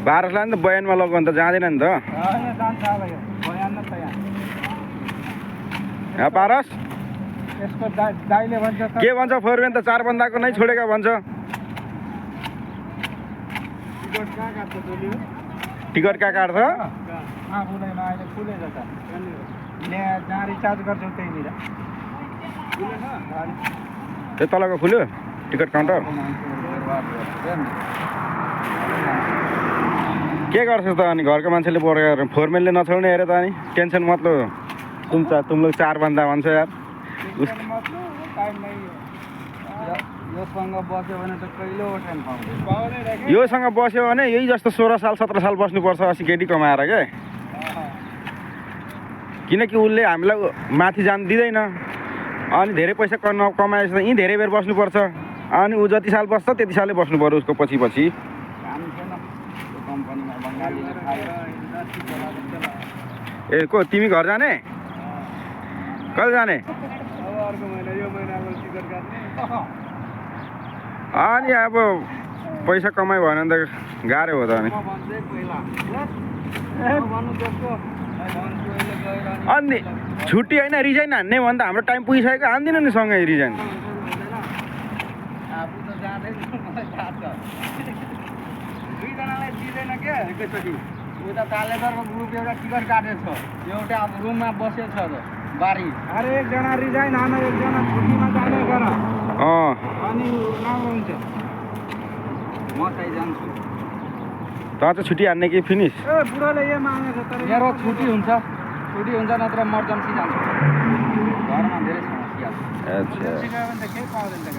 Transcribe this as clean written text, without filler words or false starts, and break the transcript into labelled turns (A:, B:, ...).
A: बारसलाई नि त बयानमा लगो भने त जाँदैन नि त यहाँ पारस के भन्छ फोरवेन त 4 बन्दाको नै छोडेका भन्छ टिकट कहाँ काट्छ त्यो तलको खुल्यो टिकट काउन्टर के गर्छस् त अनि घरको मान्छेले बोकेर फोरमेनले नछोड्ने हेरे त अनि टेन्सन मतलब तुम लोग 4 बन्दा भन्छ यार योसँग बस्यो भने यही जस्तो 16 साल 17 साल बस्नुपर्छ अस्ति केटी कमाएर के किनकि उसले हामीलाई माथि जान दिँदैन अनि धेरै पैसा कमाएछ यहीँ धेरै बेर बस्नुपर्छ अनि ऊ जति साल बस्छ त्यति सालै बस्नु पर्यो उसको पछि पछि ए को तिमी घर जाने कहिले जाने अनि अब पैसा कमाइ भएन भने त गाह्रो हो त अनि छुट्टी होइन रिजाइन हान्ने भने त हाम्रो टाइम पुगिसकेको हान्दिनँ नि सँगै रिजाइन
B: उता तालेदारको ग्रुप एउटा टिकट काटेको छ एउटा अब रुममा बसेको छ बारी अरे एकजना रिजाइन हान एकजना छुट्टीमा जाने गर अनि राम्रो हुन्छ म चाहिँ जान्छु
A: त चाहिँ छुट्टी हान्ने कि फिनिस
B: ए बुढोले यो मागेको छ तर मेरो छुट्टी हुन्छ नत्र इमर्जेन्सी जान्छु घरमा धेरै समस्या छ
A: अच्छा
B: केही पाउँदैन